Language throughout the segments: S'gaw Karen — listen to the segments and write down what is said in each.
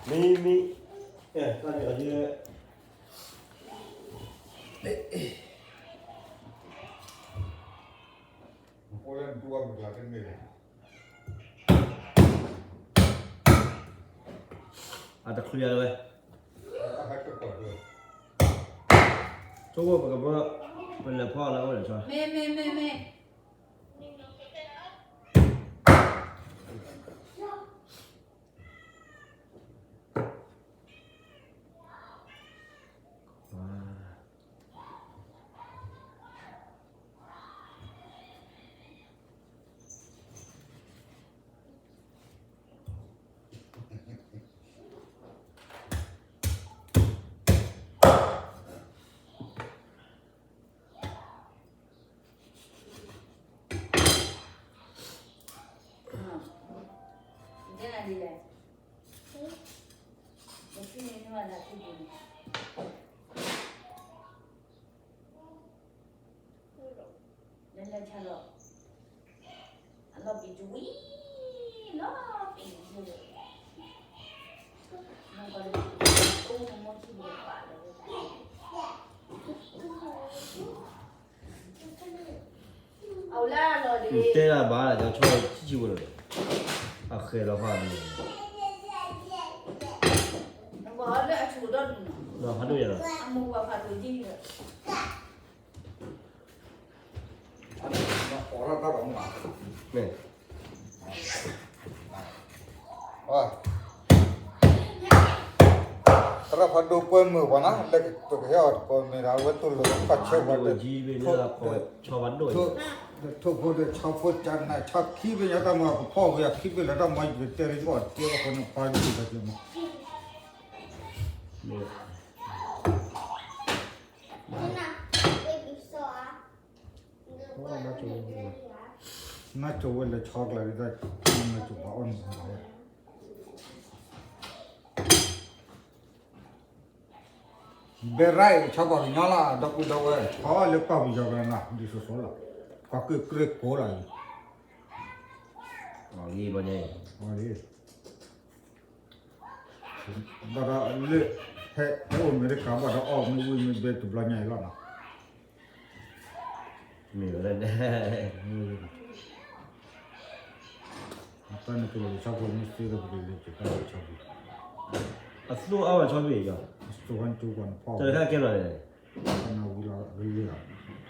မ့ၢ်မ့ၢ်, အဲ တၢ်န့ၣ်အယဲ, အတချုးယၤလၢၤဝဲ, ဆိကမိၣ်ပကဘၣ်, ပလဲၤဖီၣ်လၢအအိၣ်လဲၣ်, မ့ၢ်မ့ၢ်မ့ၢ်မ့ၢ် တဲဒၣ်ဘၣ်လၢ ကဆီဆံဆံဝဲလီၤ, အဃဲၤလီၤဖးဒိၣ်, ဖးဒိၣ်ယၤလီၤ, မ့ၢ် သရၣ်ဖးဒိၣ်ကွဲမုာ်ပှၤနီၤ လၢကတိၤကဟဲအီၤတကိးမ့ၢ်ဒီး အဝဲတူၢ်လိာ်ခီၣ်ဆၢပှၤဒီး ထိၣ်ဖိဒီးဆီဖိ ကနၣ်ဆီခံဘ့ၣ်ညါတၢ်မၤကဖီၣ်ဝဲ ခံဘ့ၣ်လၢတၢ်မၤယုာ်တဲရ့ၣ်အီၤတကဲဘၣ်ဃိန့ၣ် ပှၤကလုာ်တၢ်ကဲမး နၢ်ကၠိဝဲလၢဆီကျါဒ်သိး နၢ်ကၠိပှၤအီၣ်န့ၣ် ဘဲရၣ်အံၤ ဆီပှၤကညီလီၤ ဒီပုၢ်ဒီဝဲၢ် ဆီလၢကီၢ်ပယီၤကရၤနၤ ဒ်သိးသိးလီၤ ပှၤကကြၢးကိးလီၤအံၤ အီၤလံ ဘၣ်ဒီးလၢ ဟဲအိၣ်အမဲရကၤဘၣ်ဒီးအီၣ်မ့ၢ်ဝံၣ်မ့ၢ်ဘဲတဘျီညါအံၤလီၤနီၤ မ့ၢ်ဝဲဒၣ် တၢ်န့ၣ်ကလဲၤဆီဖိမ့ၢ်သ့ဒီးပကလဲၤက့ၤတၢ်လၢဆီဖိ အသိအါဘၣ်ဆီဖိယီၤ အသိခါန့ၣ်ကဲလီၤန့ၣ် တၢ်နဝံၤလီၤလံလီၤ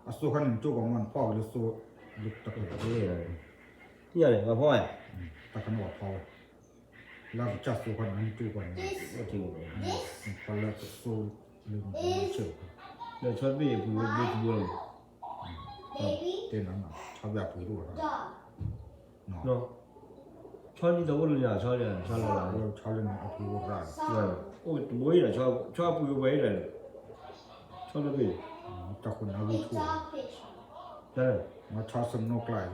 အသိခါန့ၣ်ကၠိပှၤမီၢ်နဖီၣ်ကလၢသိ လၢတၢ်ကလၢ ညါန့ၣ် ပှၤဖီၣ်ဝဲ တၢ်ခါန့ၣ်ပှၤဖီၣ်ဝဲ လၢကစၢ်သိခါန့ၣ်ကၠိပှၤန့ၣ် ဖီၣ်လၢကသိ လၢနဆၢ လၢဆီဘ့ၣ်အပူၤဝဲဘိတဘိန့ၣ် တဲနၤ ဆီဘ့ၣ်အပူၤတအိၣ် ဆီဒ်သိးအိၣ်လၢညါ ဆီလၢ ဆီလၢ ဆီလၢန့ၣ်အပူၤအိၣ်ရၣ် အိၣ်တဘိအံၤဒီး ဆီအပူၤဝဲအံၤဒီး ဆီလၢဘ့ၣ် တၢ်ခိၣ်နၢ်ဝံၤထူၣ် ဆီစနိကျါ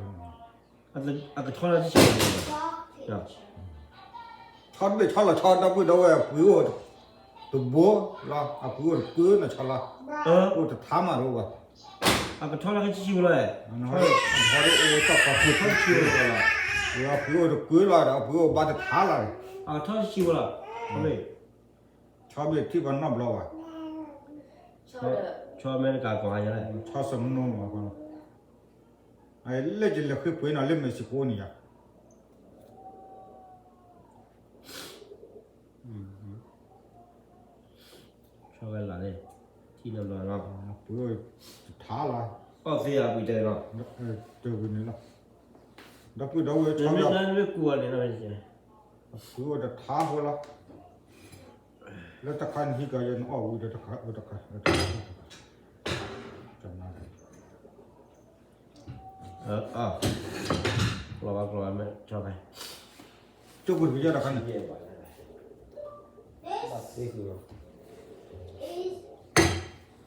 အကထီလၢဆံဆံ ဆီတဘ့ၣ်ဆီလီၤဆီဒီပုၢ်ဒီဝဲၢ်အပူၤအိၣ်တဘိလီၤ အပူၤအိၣ်တကုနီၤဆီလီၤ အိၣ်တထါမးတအိၣ်ဘၣ် အကထီလၢကဆံဆံဝဲလီၤ အကထီလၢအိၣ်တၢ်ပှၤပူၤထီၣ်ဆံဆံဝဲလီၤ အပူၤအိၣ်တကုလီၤဒီးအပူၤအိၣ်ဘၣ်တထါလီၤ အကထီဆံဆံဝဲလီၤ ဆီဘ့ၣ်ထံၣ်ပှၤနီတဘျီဘၣ် ဆီအမဲရကၤကီၢ်ဟါညါ ဆီစနိမး အလဲၤကလဲၤဃ့ပှ့ၤနီၤလၢ Mexico န့ၣ်ယါ ဆီဝဲလၢ်န့ၣ် ထံၣ်နီတဘျီနီၤ ပှ့ၤထါလီၤ အီၣ်သ့အပှ့ၤတဲနီၤ တဝံၤန့ၣ်လီၤ ဒီပုၢ်ဒီဝဲၢ်ဆီလီၤ မ့ၢ်ကူအီၤန့ၣ် အပှ့ၤအိၣ်တထါဖိလီၤ လၢတခါနဟံးကယဲနအီၣ်ဝံၤဒီးတခါ တခါ တခါ ကျီဘၣ်ကျီဘၣ်မ့ၢ် ကၠီဖဲ ကၠိပူၤတကယီ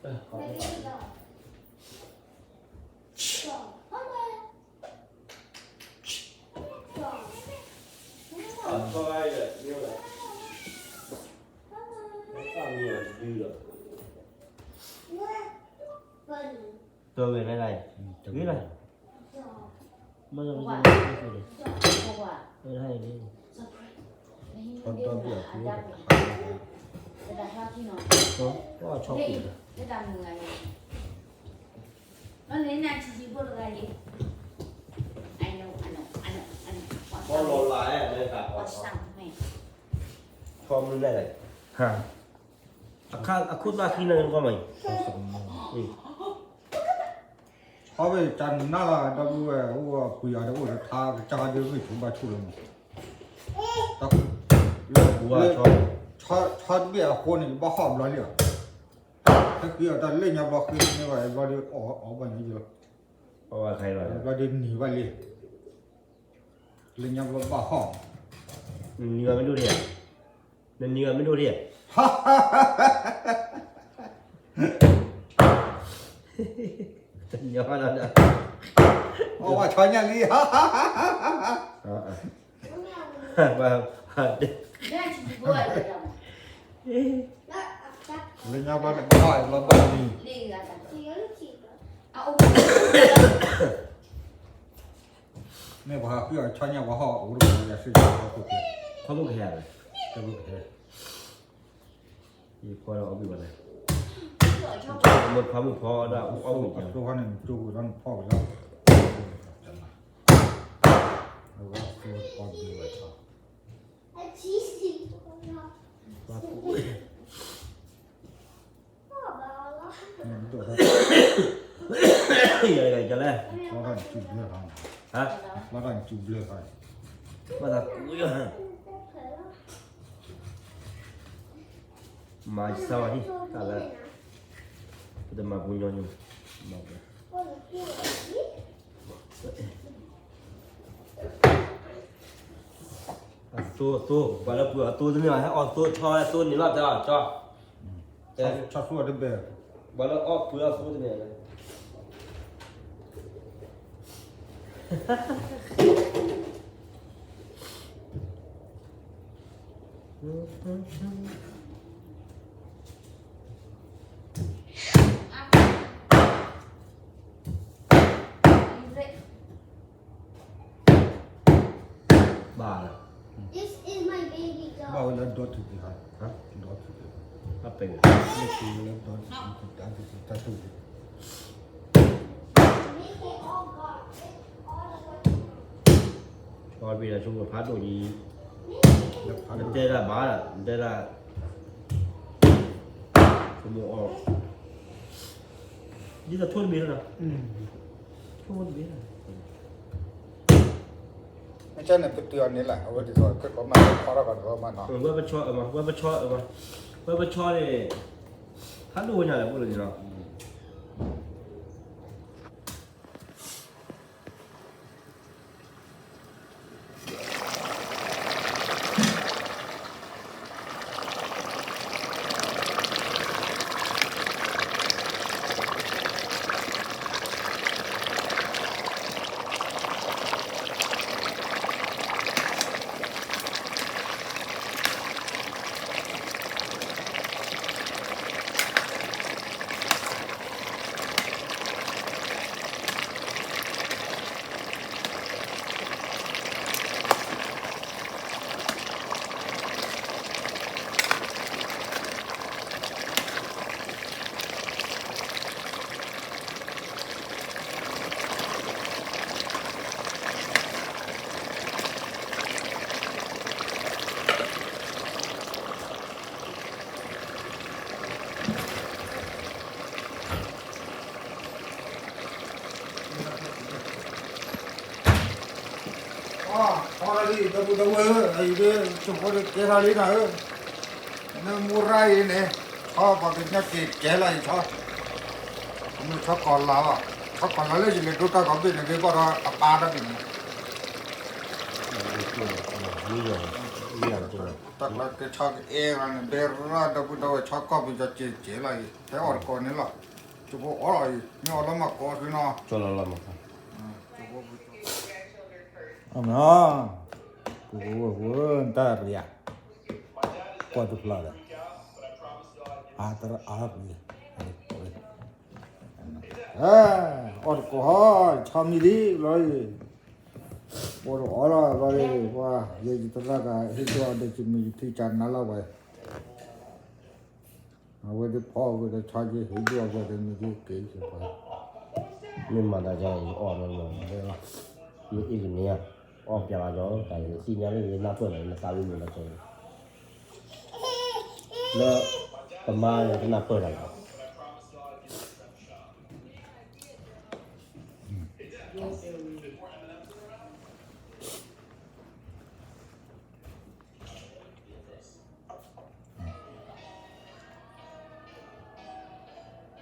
တခါန့ၣ် တဂ့ၤလဲၣ်, တဂ့ၤလဲၣ်, မ့ၢ်တဂ့ၤလဲၣ်, တဂ့ၤလဲၣ်, ဒီပုၢ်အဖုတခါ, ဆီကွံာ်လီၤ, ဘီလီၤလးအဲၣ်လၢတၢ်အီၣ်, ဆီမုၢ်လဲၣ်, အခါအခိၣ်သၣ်ခံနၤန့ၣ်ကီၢ်မးအံၤ, ဆီဘ့ၣ်တၢ်နးလီၤ ဒီပုၢ်ဝဲၢ် အိၣ်ပှံၤအီၤဒီးအိၣ်ဒီးထါကစၢ်ဟီဒုမ့ၢ်ဆိဘၣ်ဆိလၢမး, လၢပှၤ, ဆီတဘ့ၣ်အဃိန့ၣ် ယဘၣ်ဟီၣ်ဘျီလံဧါ, ဟဲဃ့အီၤတၢ်လၢညါဘျီဃ့န့ၢ်ဘၣ်ဘျီဒီးအီၣ်အီၣ်ဘၣ်န့ၣ်ယလီၤ, ဘျီဒီးနံၤဘၣ်လံ လၢညါဘျီဘၣ်ဟီၣ်, နနံၤဘၣ်မ့ၢ်ဒိၣ်ထံဧါ, နနံၤဘၣ်မ့ၢ်ဒိၣ်ထံဧါ, တညီဘၣ်လီၤ, အီၣ်ဘၣ်ဆီညၣ်လံ, လၢညါဘျီန့ၣ်ဘၣ်ဟီၣ်လီၤဘၣ်နံၤ မ့ၢ်ပှၤဟးဃုအီၤဆီညၣ်ပှၤဟီၣ်အိၣ်တပှၤယၤစ့ၢ်ကီး ခီၣ်ခိၣ်ကဟဲ, ခီၣ်ခိၣ်ကဟဲ, ယဖီလီၤအီၣ်ဘံၣ်ဘၣ်လဲၣ်, မ့ၢ်ဖီမ့ၢ်ဖီဒၣ်အီၣ်ဘံၣ်ဘၣ်, အသိဖီန့ၣ် နကၠိကွံာ်လီၤနဖီကွံာ်လီၤ, အဝဲအသိဖီဒုးဝဲဆီ, ယၤလဲၣ်, ဟါ, ဘၣ်သးကူယၤ, မၤစၢၤဝဲဒၣ်, တၢ်လၢ, ပတမၤပူၤညီညီ, မၤပူၤ အသိ, အသိ, ပှၤလၢပှ့ၤအီၤသိတန့ၢ်ဘၣ်, ဟဲအီၣ်သိဆီဝဲသိန့ၢ်ဘၣ်တဲအီၤ, ဆီ, ဆီသူအီၤတဘ့ၣ်, ပှၤလၢအီၣ်ပှ့ၤအီၤသိတန့ၢ်ဘၣ်, ဘၣ်လၢ, ဘၣ်ဝဲလၢဒီထံၣ်က့ၤ, ဒီထံၣ်က့ၤ, ဘၣ်ပဲာ်, လၢဒီထံၣ်က့ၤတၢ်ထံၣ်က့ၤ, အီၣ်ဘ့ၣ်လၢဆိကမိၣ်ဖးဒိၣ်အံၤ, နတဲဒၣ်ဘၣ်, နတဲဒၣ်, ဆိကမိၣ်အီၣ်, ဒ်သိးထိၣ်တဘ့ၣ်လီၤ, ထိၣ်တဘ့ၣ်လီၤ, မ့ၢ်ကန့ၣ်ပတုာ်အီၤန့ၣ်လီၤ, အဝဲဒ်သိးခဲကိးမးလၢဖီထီၣ်ကဒီးမးနီၤ, ဝဲပဆီ, ဝဲပဆီ, ဝဲပဆီန့ၣ်, ဖးဒိၣ်ညါလၢပအိၣ်လၢန့ၣ်လီၤ. အီ ဒီပုၢ်ဒီဝဲၢ်ဧၢ, အံၤဒ် ဆိဖိဒ်ကဲထီၣ်လံနၤဧၢ, နမူရၢ်အံၤန့ၣ်, ဆီပှၤကညၣ်က့ၤကဲလီၤအံၤဆီ, မ့ၢ်ဆီကီၤလၤဘၣ်, ဆီကီၤလၤလၢယလဲၤဒိတၢ်ဂီၤဘ့ၣ်န့ၣ် က့ၤဘၣ်ဒီးအပၢ်တၢ်ဘ့ၣ်န့ၣ်, တၢ်ကျါကဲဆီကအဲၣ်ဂၤန့ၣ် ဘဲရၣ် ဒီပုၢ်ဒီဝဲၢ် ဆီကီၢ်ပယီၤက့ၤကဲလီၤအံၤ, ဟဲအီၣ်တကိးန့ၣ်လီၤ, ဆိဖိအီၣ်လီၤအံၤ မ့ၢ်အီၣ်လီၤမၤကိးသုနီၤ, အမ့ၢ်, ပူၤပူၤပူၤ တၢ်ရံၤဧါ, ကွၢ်တဖျါဒီး, အါတရၢအါရံၤ, အီၣ်တကိးဟီ ဆီမံၤလံလီၤအံၤ, အိၣ်ဒီးအီၣ်လီၤ ဘျီဒီး ပှၤ ယဲယတသးကဟ့ၣ်ဒိၣ်အီၤဒီး ယမ့ၢ်ယထံၣ်ကနၤလီၤဝဲ, အဝဲဒၣ်ဖီဝဲဒီး ဆီယဟ့ၣ်ဒိၣ်အီၤဘျီဒီး မ့ၢ်ဒၣ်က့ၤက့ၤပှၤ, မ့ၢ်မၤတၢ်ကဲ ယအီၣ်လီၤလီၤ, မ့ၢ်အ့ၣ်ကန့ၢ်ဧါ, အီၣ်ပျဲလီၤကီး တၢ်ယသ့ၣ်ညါလၢယနၢ်ပၢၢ်လီၤ ယနသးဝံၣ်မုာ်လီၤကီး လၢ ပမါယတနၢ်ပၢၢ်တၢ်လီၤ.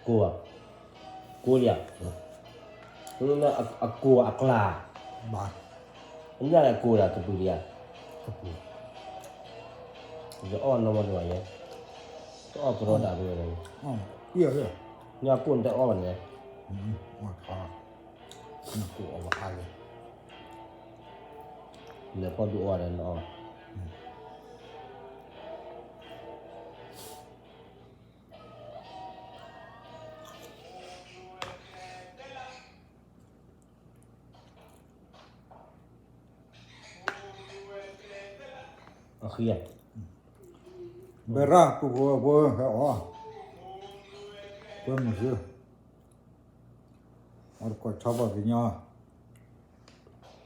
ကိၢ်ဧါ, ကိၢ်ယၤ, အကိၢ်အကျါ, ဘၣ်, အညၣ်လၢအကိၢ်ယၤတပူၤဒံးဧါ, တပူၤ, ယအီၣ်နီၢ်မီၢ်တဝဲယဲ, တအီၣ်ကရီဒၣ်တဝဲ, ညၣ်ကိၢ်နတအီၣ်ဘၣ်န့ၣ်, ညၣ်ကိၢ်အီၣ်ဘၣ်အါဂ့ၤ, လဲၤဖီဒုးအီၣ်ဒီးနအီၣ် အဃံ, ဘဲရၣ်ပူၤဖိဖိဟဲအီၣ်, ပှဲမုၢ်ဆူ, အီၣ်တကိးဆီပှၤကညီ,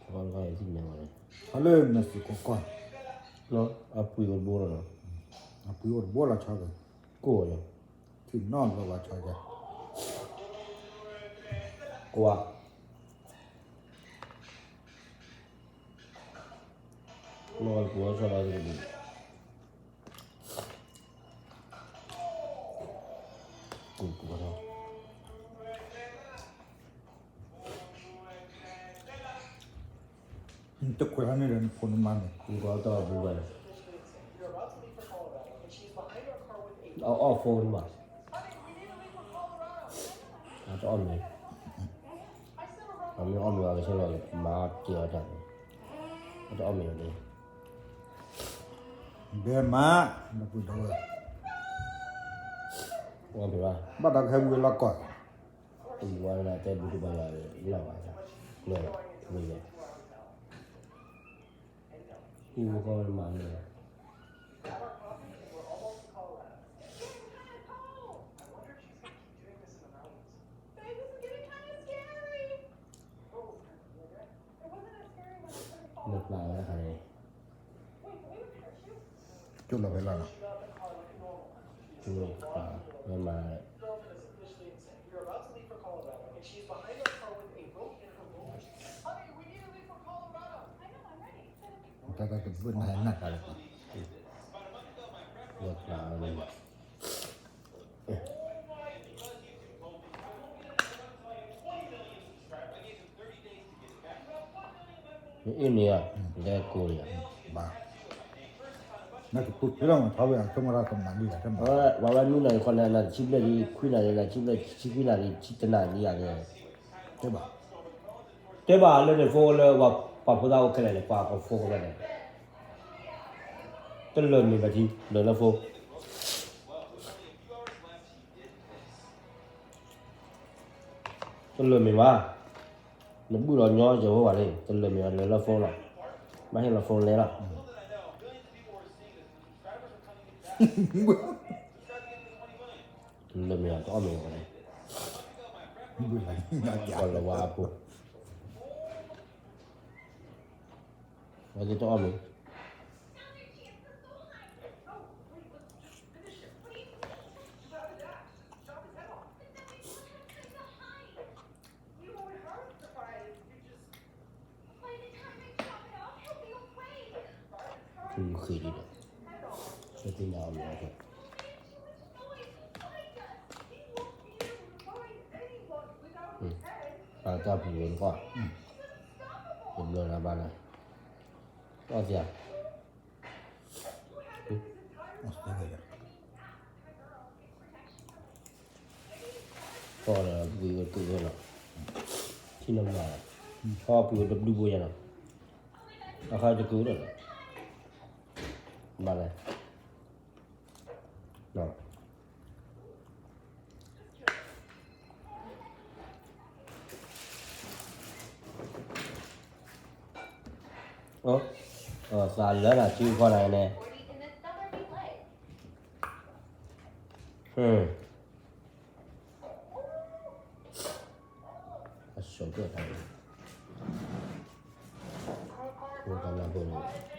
ဟဲလၢမဲာ်စံၣ်ကီးကီၢ်, အပှ့ၤအိၣ်တဘိလီၤ, အပှ့ၤအိၣ်တဘိလီၤဆီကီး, ကိၢ်လီၤ, ထံၣ်နီၢ်လီၤဘၣ်ဆီကီး, ကွၢ် လီၤပှၤဆီလီၤတက့ၢ်, ကူကူထီၣ်, တခွဲးဟါန့ၣ်ဒီးနဖိနမါန့ၣ်, နကီၢ်တၢ်အီၣ်ပူၤဘၣ်န့ၣ်, အအီၣ်ဖိန့ၣ်ဘၣ်, အတအီၣ်မ့ၤ, အမ့ၢ်အီၣ်မ့ၤအီၤကဆၢလီၤ, မၤအီၣ်တ့ၢ်အီၣ်တၢ်န့ၣ်, အတအီၣ်မ့ၤအီၤန့ၣ်, ဘဲမး, နပူၤဒီးဝဲ, အီၣ်မ့ၤဘၣ်, ဘၣ်ဒီးကဟဲဝံၤလီၤကီး, အဝဲဒၣ်တဲဘုတဘၣ်လၢၤ, လၢ်ဘၣ်, လၢ်, လၢ်, အူကီၢ်မၤန့ၣ် နပျၢ်ဝဲတခါန့ၣ်, ကၠိလီၤဖဲလၢ်လီၤ, ကၠိလီၤဖဲလၢ်, ဝဲမၤ တၢ်တၢ်တဘျုးနၤနၢ်တၢ်လၢၤ, ဝဲကျါန့ၣ်, အ့ၣ်န့ၣ်ဧါ, လဲၤကိးန့ၣ်ဧါ, ဘၣ်, နကပူၤဖျဲးလီၤမး ထီဝဲအဆိကမိၣ်တၢ်ကမၤဒ်လဲၣ်, ဝဲဝဲနွံနၣ်ရံၣ်ဃီနၣ်ရံၣ် တဆံဘျဲၣ်ဒ် ခွံနၣ်ရံၣ် တဆံခွံနၣ်ရံၣ် တဆံတနၣ်ရံၣ်ဧါန့ၣ်, တဲဘၣ်, တဲဘၣ်လၢန့ၣ် phone လၢပှၤဖိသၣ်အိၣ်ခဲလၢာ်န့ၣ် ကွၢ်ကီ phone ကဘၣ်န့ၣ်, တလၢာ်မ့ၢ်ဘၣ်ထံ လၢာ်လၢ phone တလၢာ်မ့ၢ်ဘၣ်, နဘုၣ်ဒီးညီယဲၢ်ဝဲဘၣ်လံ တလၢာ်မ့ၢ်ဘၣ် လၢာ်လၢ phone လီၤ, ဘၣ်ဟ့ၣ်လီၤ phone လဲလီၤ, လၢာ်မ့ၢ်ဘၣ် တအီၣ်မ့ၢ်ဘၣ်လံ, ကီၢ်လၢဝါအပူၤ, ဝဲသ့ၣ်တအီၣ်မ့ၢ် ဃ့ဒ်ဒီး သ့ၣ်ညါအီၤမ့ၢ်အီၤ, ပာ်တၢ်ပူၤဝဲတကီၢ်, တဘျီလၢ်ဘၣ်လၢ်, အီၣ်သ့ဧါ, ကီၢ်လၢပှ့ၤဝဲတကုာ်ဝဲလီၤ, ထံၣ်နီၢ်မး, ကီၢ်ပှ့ၤဝဲတဘျုးဘိယါလီၤ, အခါတကုာ်ဒီးလီၤ, ဘၣ်လဲၣ်, ဒီး အိၣ်, သးလၢတၢ်စုခီတၢ်န့ၣ်, အဆိကတၢၢ်တၢ်န့ၣ်, အိၣ်တၢ်နၢ်ပၢၢ်န့ၣ်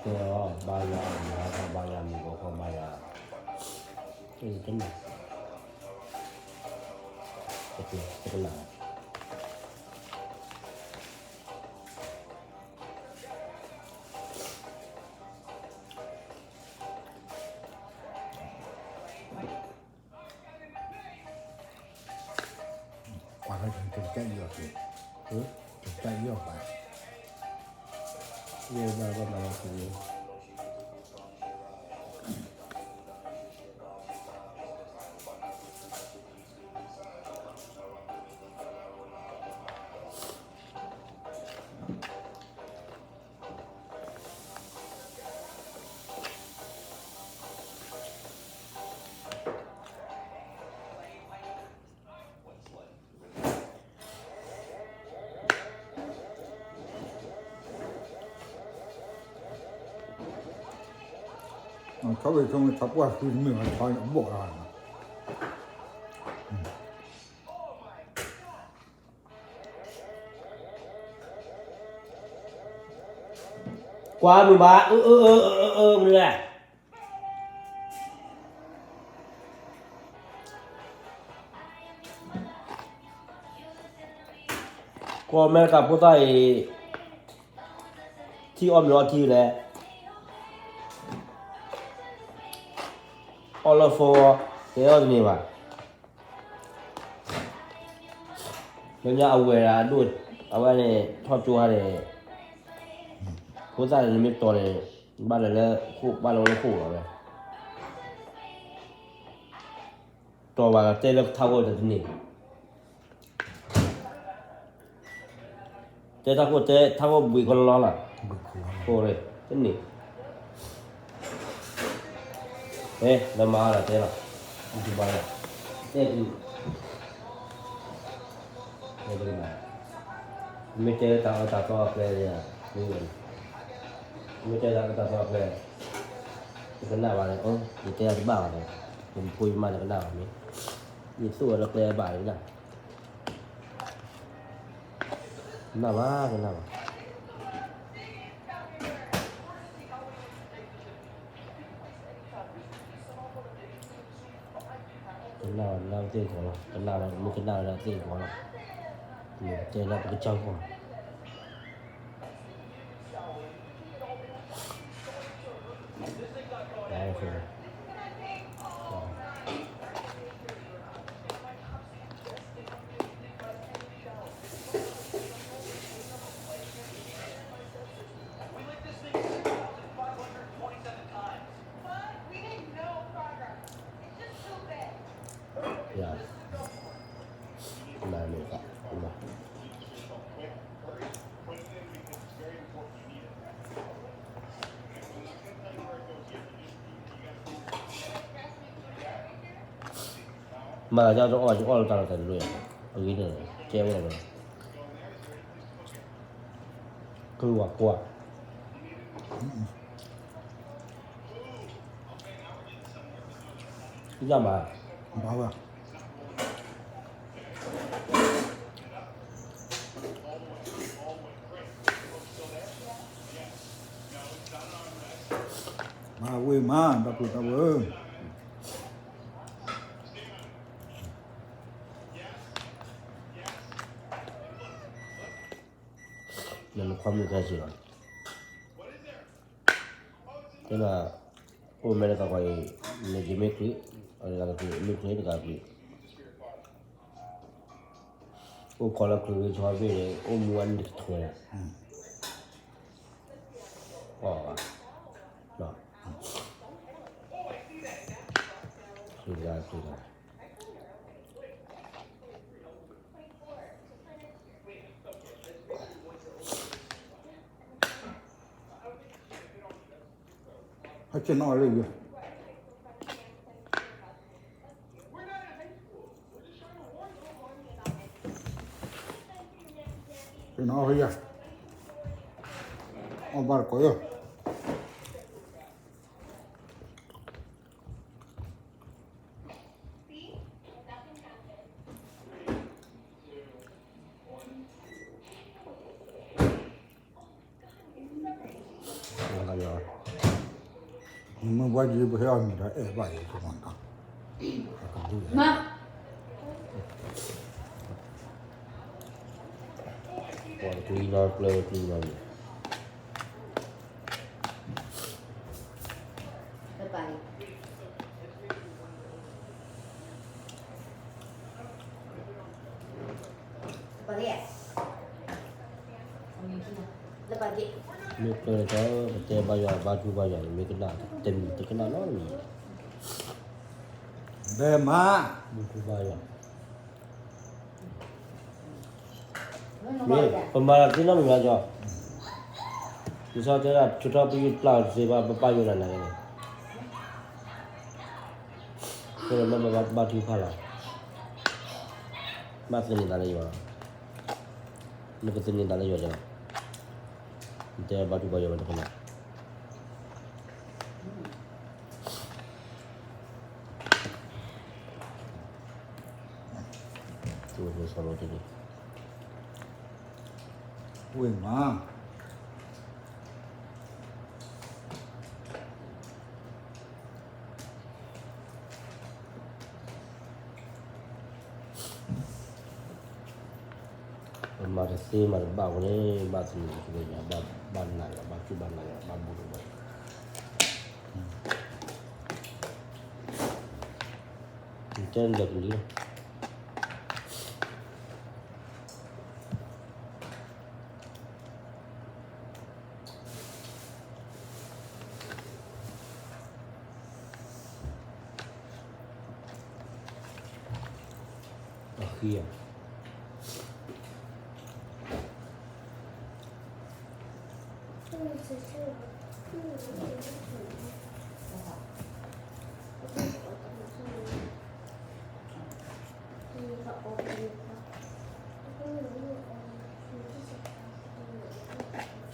တဲအီၤ ဘါယွၤ မၤဘါယွၤ မုၢ်ကီၢ်ခီဘါယွၤ, တနၢ်, တနၢ် ကွၢ်လၢတကတၢၢ်အံၤအီၤက့ၤ, တကတၢၢ်အံၤအီၤဘၣ်, ယဲဘၣ်ဘၣ်မၤလီၤက့ၤ ဆီဝဲဆိကမိၣ် ဆီပှၢ်ဃုတမ့ၢ်ဘၣ် ဆီအဘီၣ်လီၤ. ကွၢ်မုာ်ဘၣ် အၢ အၢ အၢ အၢ အၢ မနုၤလဲၣ်. ကွၢ်မဲတၢ်ဖိသၣ်အံၤ ထံၣ်အီၣ်မ့ၤအီထံလဲၣ်, အီၣ်လၢ phone တဲအီၣ်တန့ၢ်ဘၣ်. လၢညါအဝဲဒၣ်ဒိၣ်, အဝဲန့ၣ် ထီၣ်ကၠိဟါန့ၣ်, ဖိသၣ်န့ၣ်မ့ၢ်တီၤန့ၣ်, ဘၣ်လဲၤလၢခိၣ် ဘၣ်လဲၤဝဲလၢခိၣ်လီၤဝဲ, တီၤဘၣ်ဒီးတဲလၢထးခိၣ်တန့ၢ် တဲထးခိၣ် တဲထးခိၣ်ဘှံးကလီလီၤ, တန့ၢ်, ဟဲ လၢမၤအါလီၤတဲလီၤ, အူတဘၣ်လီၤ, တဲအူ, တဲတကနၣ်, မ့ၢ်တဲတၢ်အၢတၢ်သီအကျဲ, မ့ၢ်တဲတၢ်အၢတၢ်သီအကျဲ, တကနၣ်ဘၣ်န့ၣ်, အိ ယတဲတၢ်တဘၣ်ဘၣ်န့ၣ်, ယဖိယမါတကနၣ်ဘၣ်န့ၣ်, ယသိၣ်ဝဲလၢကျဲဘၣ်န့ၣ်, နၢ်ဘၣ် ကနၣ်ဘၣ် ကနၣ်ဘၣ် နၢ်သ့ၣ်ကီးလီၤ, ကနၣ်လီၤ မ့ၢ်ကနၣ်ဝဲဒၣ်သ့ၣ်ကီးလီၤ, တဲလၢပကစၢ်ကီး မၤသးဒ်အီၣ် ယအီၣ်လၢတၢ်လီၢ်တၢ်တလွဲၢ်, အဂ့ၢ်န့ၣ် ကဲဝဲဒၣ်, ကဝၤကွၢ်, ယမၤ, ဘၣ်ဝဲ မၤဝဲမၤ တၢ်ပူၤတၢ်ဝဲၢ်, နနခွါမုၣ်ခဲစ့ၢ်လီၤ, တဲနၤ, အိၣ်မဲတကးကီအံၤ, နယမ့ၢ်ချ့, အတဂၤတချ့ မ့ၢ်ချ့တဂၤတချ့, အိၣ်ခိးလၢချ့ဂ့ၤဆီဘ့ၣ်န့ၣ် အိၣ်မူအနံၣ်တထွဲ, အီၣ်ဘၣ်, ချ့တဂၤတချ့တဂၤ Twenty-four to twenty-three. ဆ့ၣ်နီၤအီၣ်လၢယၤ, ဆ့ၣ်နီၤအီၣ်လၢယၤ, အီၣ်ဘၣ်တကိးယၤ. မ့ၢ်ပှၤယံၤပဟဲအီၣ်မ့ၤဒီးအဲၣ်ဘၣ်ယဲၢ်ကမၤနီၤ, ပှၤတကျံလီၤကျၢၤတကျံလီၤန့ၣ် မ့ၢ်ကျၢၤဒီး ပတဲဘါယွၤ ဘါထုဘါယွၤန့ၣ် မ့ၢ်ကနၣ်တမံၤတကနၣ်နီတမံၤ, ဘဲမၤ ဘါထုဘါယွၤ မ့ၢ် ပမၤသ့နီတမံၤဘၣ်ကီ, လံာ်စီဆှံတဲဒၣ် ထုးထီၣ်ပယုၢ်ပျၢ်အီၤတသ့ဘၣ် ပပၢ်ယိၤနၤနၤန့ၣ်, မ့ၢ်ဘါထုကဖၣ်လီၤ, ဘၣ်သန့ၤသးလၢယွၤ, နကသန့ၤသးလၢယွၤကီ, နတဲဘါထုဘါယွၤဝဲတကနၣ် ဝ့ၢ်မး ပမၤတသ့မၤတဘၣ်ဝဲန့ၣ် ဘၣ်သန့ၤက့ၤယၤ ဘၣ်နာ်ယၤ ဘၣ်စူၢ်ဘၣ်နာ်ယၤ ဘၣ်ဘူၣ်တဘၣ်, တဲလၢာ်ကလံၤလီၤ.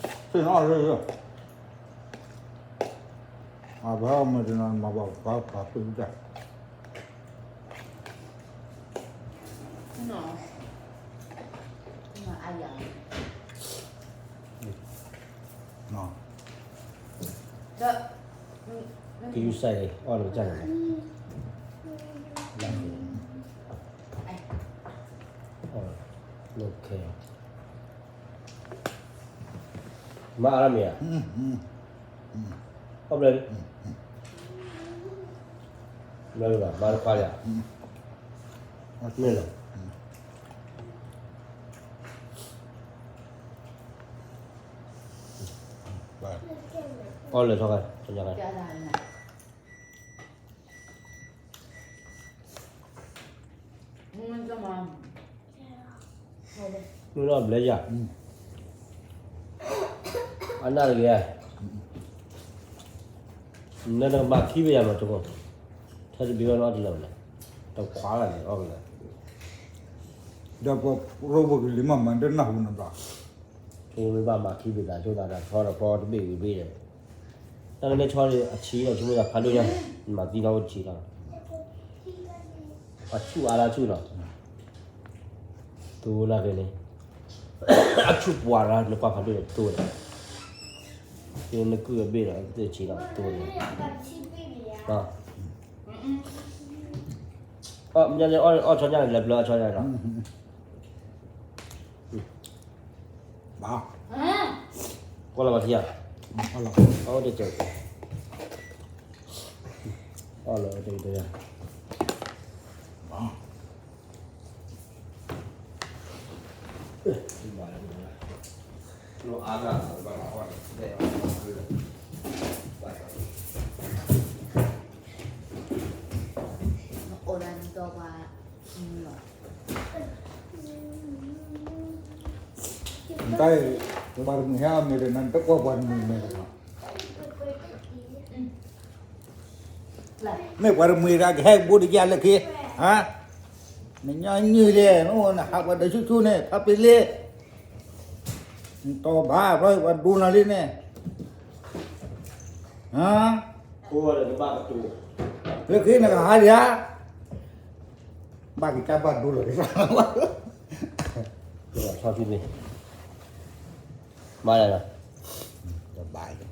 အဃံဧါ သ့ၣ်နီၣ်အီၣ်လၢယၤ, အဘၣ်အီၣ်မ့ၢ်တနီၤ မၤဘၣ်ပှၤပှၤပ့ၢ်တၢ် ကယူၤစဲးအီၣ်လၢကစၢ်န့ၣ်, အီၣ်လၢခဲ မၤအါမ့ၢ်ဧါ, အီၣ်ဘျဲၣ်, ဘျဲၣ်ဘၣ် မၤတခွါယၤ, မ့ၢ်လီၤ, အီၣ်လၢထီၣ်ခါ, မ့ၢ်လီၤဘျဲၣ်ယၤ, အနၢ်တဂ့ၤ, နမၤခံဘ့ၣ်ယၤမးတကိး, ထဲတဘ့ၣ်ဝဲလီၤအီၣ်တလၢာ်န့ၣ်, တခွါလၢ်န့ၣ်အီၣ်ကလၢာ်, ဒီးပရိပကလံၤမးမၤတနၢ်ဟူနဘၣ်, မ့ၢ်ဘၣ်မၤခံဘ့ၣ်သး ဆိသးဒီးဆီဒီးဖီတဘ့ၣ်ဂ့ၤဘ့ၣ်ဒီး, တၢ်လၢဆီန့ၣ်အဆံးဒီး ဆိမိၣ်သးဖးဒိၣ်ညါ, မၤသံလီၤအိၣ်တဆံးလီၤ, အဆူၣ်အါလၢအဆူၣ်နီၤ, သိနာ်က့န့ၣ်, အဆူၣ်ပှၤလၢနကွၢ်ဖးဒိၣ်န့ၣ်သိန့ၣ်, နကုၢ်အဘ့ၣ်ဒီး သ့ၣ်ဆံးလီၤသိန့ၣ်, အီၣ်မ့ၢ်န့ၣ်အီၣ်ဆီညါန့ၣ် လဲၤဘျီအဆီညါလီၤ, ဘၣ်, ကွၢ်လီၤဘၣ်ထံဧါ, အီၣ်တကဲး, အီၣ်လီၤတကဲး, ဘၣ် တၢ်အံၤ ပှၤတမုၢ်ဟဲအီၣ်မ့ၤဒီး နတကွၢ်ပှၤတမုၢ်မဲာ်ဒီးလီၤ. မ့ၢ်ပှၤတမှံၤတၢ်ကဟဲကဘိတယါလၢခံ, နညီနုၢ်လဲၣ်, နဟးပှၤဒီးဆူၣ်ဆူၣ်န့ၣ် ဖးပ့ၤလ့, နတီၤဘၣ်ဘျီပှၤဒိနၤလံန့ၣ်, လၢခံနကဟးဒံးဧါ, ဘၣ်က့ၤကဘၣ်ဒိလီၤကစၢ်, ဘၣ်လီၤ, ဘၣ်